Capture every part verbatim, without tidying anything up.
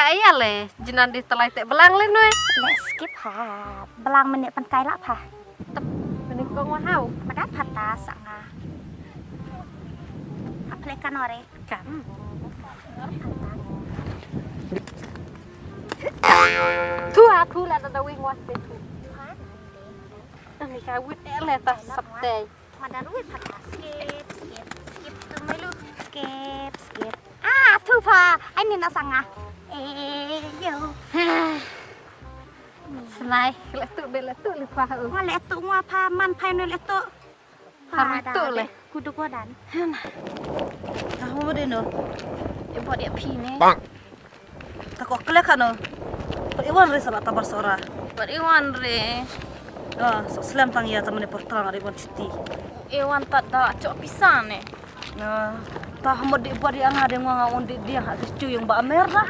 Aya le, jinan di talai te belang le noi. Le skip ha. Belang menit pen kai lap ha. Tep, mending kong wahau. Madat pata sanga. Aple kan ore. Kan. Tu aku la da wing wah te tu. Ani ka wit ele ta sapte. Madan wit pata skip, skip, skip tu melu. Skip, skip. Ah, tu pa. Ai ni na sanga. Eh, yo. Snai, le tu be le tu le pa. Nga le tu nga pa man pa ni le tu. Haru tu le. Kudu kodan. Hana. Tahu mo dino. Ibu dia pine. Bang. Tako kle kano. Pat iwan re sala tabar sora. Pat iwan re. Ah, so slem tang ya tamane portang ari wan chuti. Iwan tat da chok pisan ne. Na, ta hamot di buat di anga de ngwa nga un di dia ha tu yung ba mer na.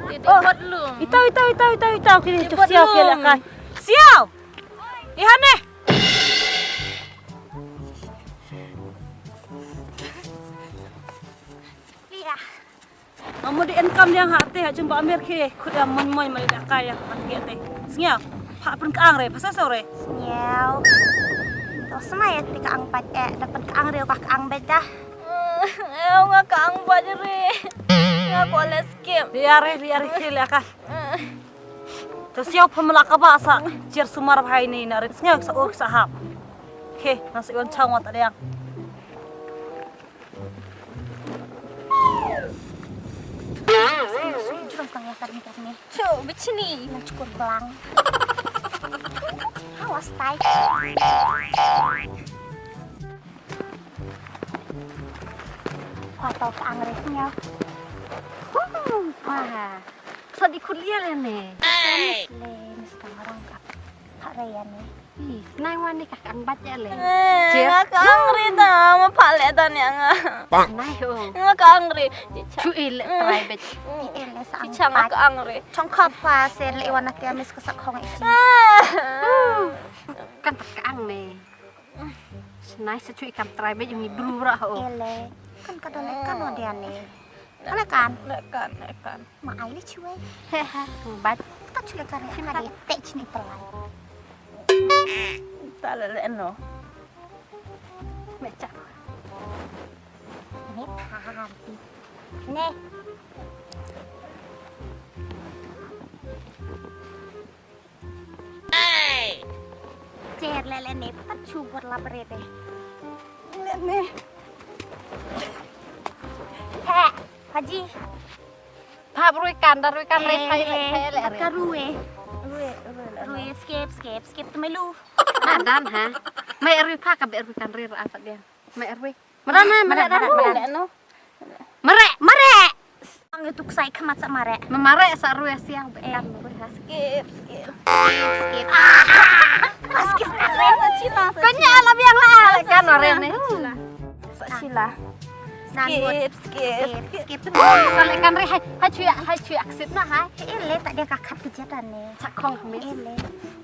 Oh, hot lum. Itau, itau, itau, itau, itau kini tu siau kele kai. Siau. Ihan ne. Ira. Amo di enkam yang hate ha jumpa amir ke khut yang mon mon mai da kaya hate. Sngia. Pha pun kang re, phasa sore. Sngia. To sma ya ti kang pat eh dapat kang re ka kang bet dah. Eh, nga kang pat re. Nga ko le skip. Biar re, biar re le ka. To siau phamla ka ba sa jer sumar bhai ni na rit sngia sa ur sa hap. He, na sa yon chang wat yang. Jom kang ya kan ni kan ni. Chu, bichini. Na chukur belang. Awas tai. Kuatau ka ang re sngia. Wah. Sa di khut lia le ne. Le, mesti ngarang ka. Pak Raya ne. Ih, nai wan ni ka ang bat ya le. Nga ka ang re da, ma pak le da ne nga. Nai ho. Nga ka ang re. Chu i le trai bet. I le sa ang. Chicha nga ka ang re. Chong khap pa se le wan na tia mis ka sa khong i. Kan tak ka ang ne. Snai sa chui kam trai be jong i bru ra ho. Ele. Kan ka dole kan o dia ne. Ala kan. Le kan, le kan. Ma ai le chui. He ha. Bat. Ta chui kan ya kan te chini pelai. Ta le le no. Me cha. Ne paham. Ne. Cher le le ne pat chu bor la bre de. Le ne. He, Haji. Pha rui kan da rui kan re thai le thai le re. Ka rui. Rui, rui, rui. Rui skip skip skip tu melu. Ha dan ha. Mai rui pha ka be rui kan re ra apa dia. Mai rui. Madan ha, madan ha. Madan no. Mare, mare. Ang itu ksai khmat sa mare. Mare sa rui siang be kan rui ha. Skip, skip. Skip. Skip. Kanya la biang la kan ore ne. Sa sila. Skip, skip. Skip. Kale kan re hai, hai chuya, hai chuya skip na hai. Ele tak dia ka khat kejatan ne. Chak khong me. Ele.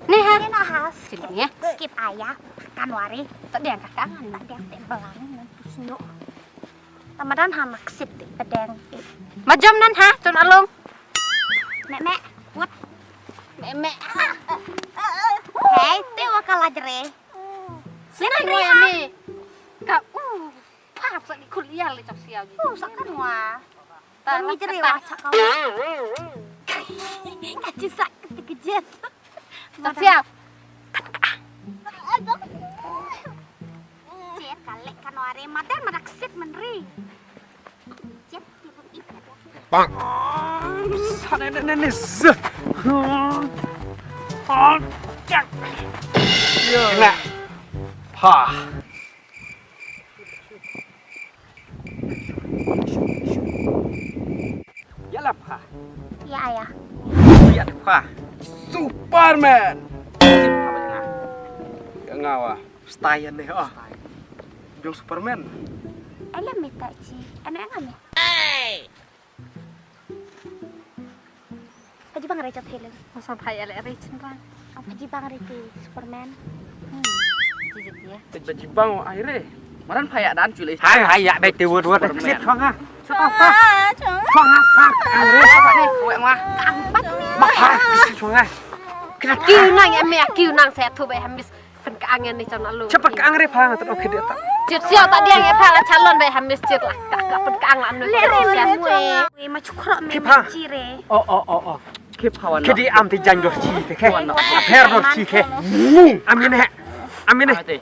Ne ha. Ne na ha. Skip ne. Skip aya. Kan wari. Tak dia ka kangan. Tak dia te belang nan tu snu. Tamadan ha maksit ti pedeng. Majam nan ha tun along. Mek mek. Wut. Mek mek. Hei, te wa kala jere. Sini ni ha. Ka u. Pa sa ni kuliah le chap siau ji. U sa kan wa. Ta ni jere wa chak ka. Ka ci sa ke jet. Chap siau. Cher ka lek kan ware madan madak sit menri. Cher tipu ik ada. Bang. Sana nenek nenek. Kena. Pa. Ya lah pa. Ya ya. Ya pa. Superman. Skip apa ya? Ya ngawa. Style deh oh. Jong Superman. Alam mita ji. Anak ngam ya. Paji bang re chat heleng. Masa bhai ale re chenrang. Apa ji bang re ti Superman. Hmm. Ji ji ya. Paji bang ai re. Maran phaya dan chule. Hai hai ya bai te word word. Sit khong ha. Shuwa, shuwa. Shuwa nga, ha, ang re, shuwa ni. Wek nga. Kang pat ni. Ma, ha, shuwa nga. Kena kiu nang, em, ya kiu nang, saya tu baik hamis. Pen ka angen ni channel lu. Siapa ka ang re, pha, nga tu, oke, dia tak. Cit siau tak dia, ya, pha, calon baik hamis, cit lah. Kak, kak, pen ka ang lah, anu. Le, le, le, le. Weh, ma chukrok me, Kipa. Cire. Oh, oh, oh, oh. Kipa wan. Kedi am ti jan dor chi te, ke. Her dor chi, ke. Amin, he. Amin, he.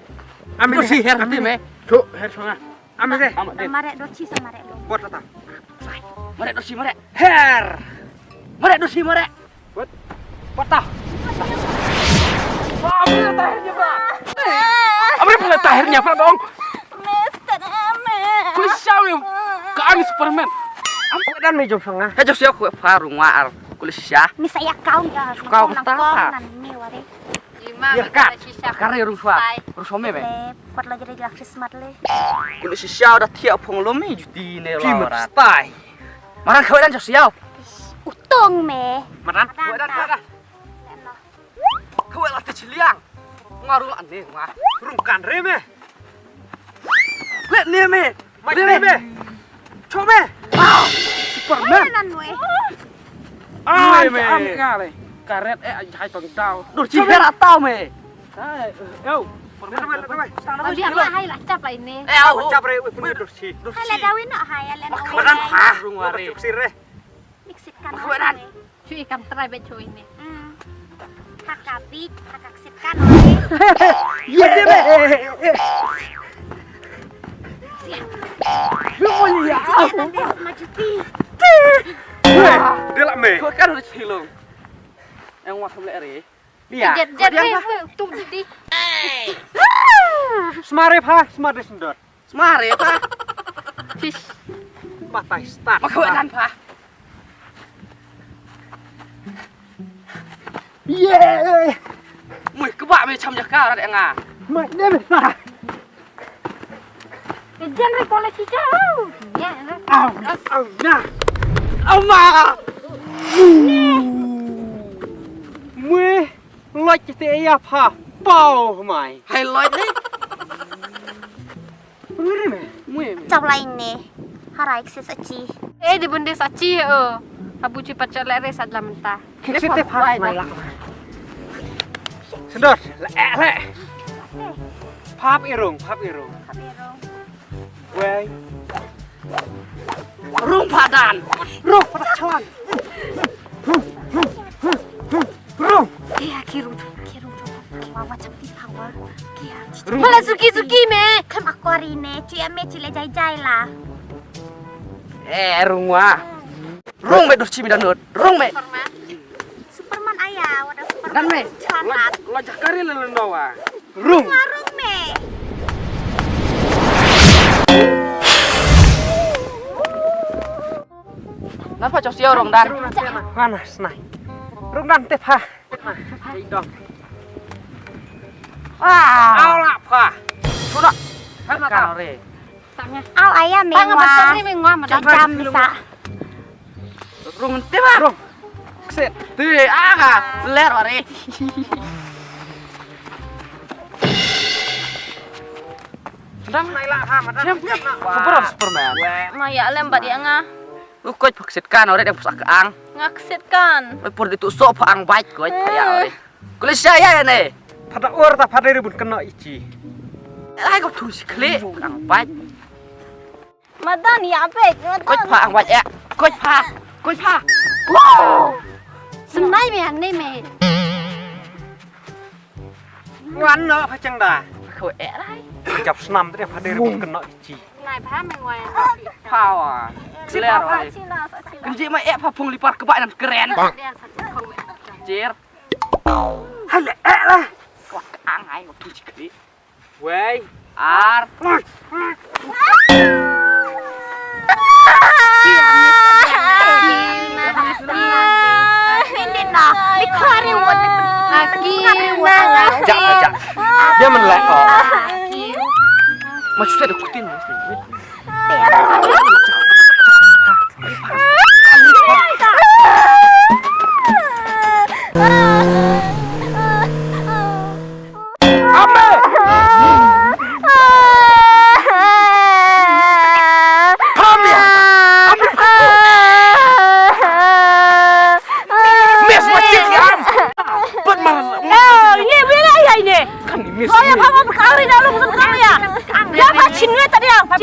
Amin, he. Dor chi, her, amin, he. Chu, her, shuwa nga. Amin, he. Amin, he. Marek dor chi, sa marek lu. Buat datang. Marek dor chi, marek. Her. Marek dor chi, marek. What? Patah. Wah, ambil tahirnya, Pak. Ambil pala tahirnya, Pak, dong. Mister Ame. Kulit siapa, ya? Ka ani Superman. Am, dan me jom sanga. He, jom siapa, ku, Pak, rung war. Kulit siapa? Ni saya kau ya. Kau nang kata kau apa? Nan ni wari. Biar kat. Kare rung shuwa. Rung shuwa me, be. Le, pat lo jadi gerak sismat le. Kulit siapa dah tiap phong lo me juti ne. Kimat lawarat. Stai. Maran kawai dan jom siapa. Utong me. Maran? Kawai dan, kawai dan. Kawai lah te chiliang. Nga rung ane nga. Rung kan re me. Kawai ne me. Mai ne me. Cho me. Ah, Superman. Ai nan we. Ai me. Am ka le. Karet eh, ai hai tong dau. Dur chi her atau me. Ai, eh, au. Superman. Abi abi hai lah cap lah ini. Eh, au. Cap re, weh, punya dur chi. Dur chi. Hai lah dawin nak hai, alen. Makan ah, rung ware. Cuksir re. Iksit kan. Makan. Chui kam try bet chui ni. Hmm. Haka bit, haka ksit kan. Ye, ye, ye, ye. Lu boleh ya. Nanti sama cuti. Weh, dia lah me. Kau kan harus hilang. Yang wah boleh re. Dia. Jet jet ni tu di. Semare pha, semare sendot. Semare pha. Fish. Patai start. Maka wan pha. Ye. Mui kebak me cham jaka rat nga. Mai ne pha. Jan re kole chicha. Ya. Au, au na. Au ma. Mui. Loj te ya pha pau mai. Hai loj ni. Ngeri me. Mui me. Chau lai ne. Harai kse sachi. Eh, di bunde sachi, oh. Abu chi pat chale re sat lam ta. Kse te pha mai la. Sendor, le, eh, le. Phap irung, phap irung. Phap irung. Wei. Rung padan. Rung padan chalan. Rung. Kia, kia rung, kia rung, kia rung. Wa, wa, chap ti pa wa. Kia. Rung. Mala suki, suki me. Kam akwari ne, chu ya me chile jai jai la. Eh, rung wa. Rung me dur chimi danut. Rung me. Superman aya, wada Superman. Dan me. Chalat. Lo, lo jakari le lendo wa. Rung. Warung me. Nan pha chok siau rung dan. Mana snai. Rung dan te pha. Dong. Wah. Au la pha. Sudah. Pha ka re. Au aya me ngwa. Pha ka re me ngwa ma jam sa. Rung te ba. Rung. Kset. Te aga ler wari. Dang nai la ha ma dang. Superman, Superman. Ma ya lem bad ya nga. Lu koj phak kset kan ore dang pusak ang. Nga kset kan. Oi pur ditu so pha ang bait koj ya ore. Kule sha ya ne. Phada or ta phada ribun kena ichi. Ai ko thu sikle ang bait. Madan ya bek, madan. Koj pha ang waj eh. Koj pha. Koj pha. Wow. Semai me ang ne me. Wan no pha chang da. Ko eh rai. Jap snam te pha de ri kena chi. Nai pha me ngwai. Pha wa. Clear wa. Kenji ma eh pha phung lipar kebak nan keren. Jer. Hale eh lah. Wah, ang ai waktu cikli. Wei. Ar. Jap, jap. Dia men lek, oh. Maksud saya ada kutin, Mas. Ame! Pamia!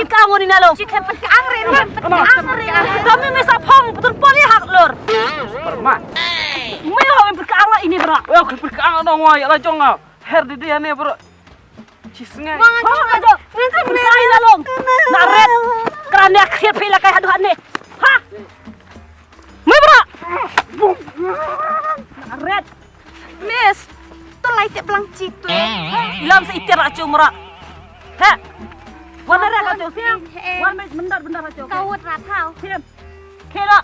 Ka ngoni na long. Chi khlem pyrkang re, khlem pyrkang re. Kami me sa phong betul poli hak lor. Perma. Me ho me pyrkang la ini bra. Yo, khlem pyrkang no ngoi la jong nga. Her di dia ne bro. Chi sngai. Ho ka jo. Ngan sa me na long. Na ret. Kerana akhir pila kai hadu hane. Ha. Me bra. Na ret. Miss, to lai te blang chi tu. Ilam sa iter achu mra. Ha. Wan ra ka chu siam. Wan me bendar bendar achu. Kawut ra thau. Siam. Khela.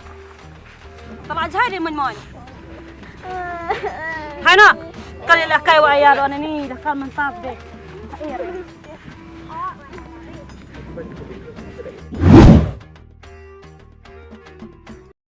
Tama jai de mon mon. Hai na. Kali la kai wa ya do ni da kan man tap de.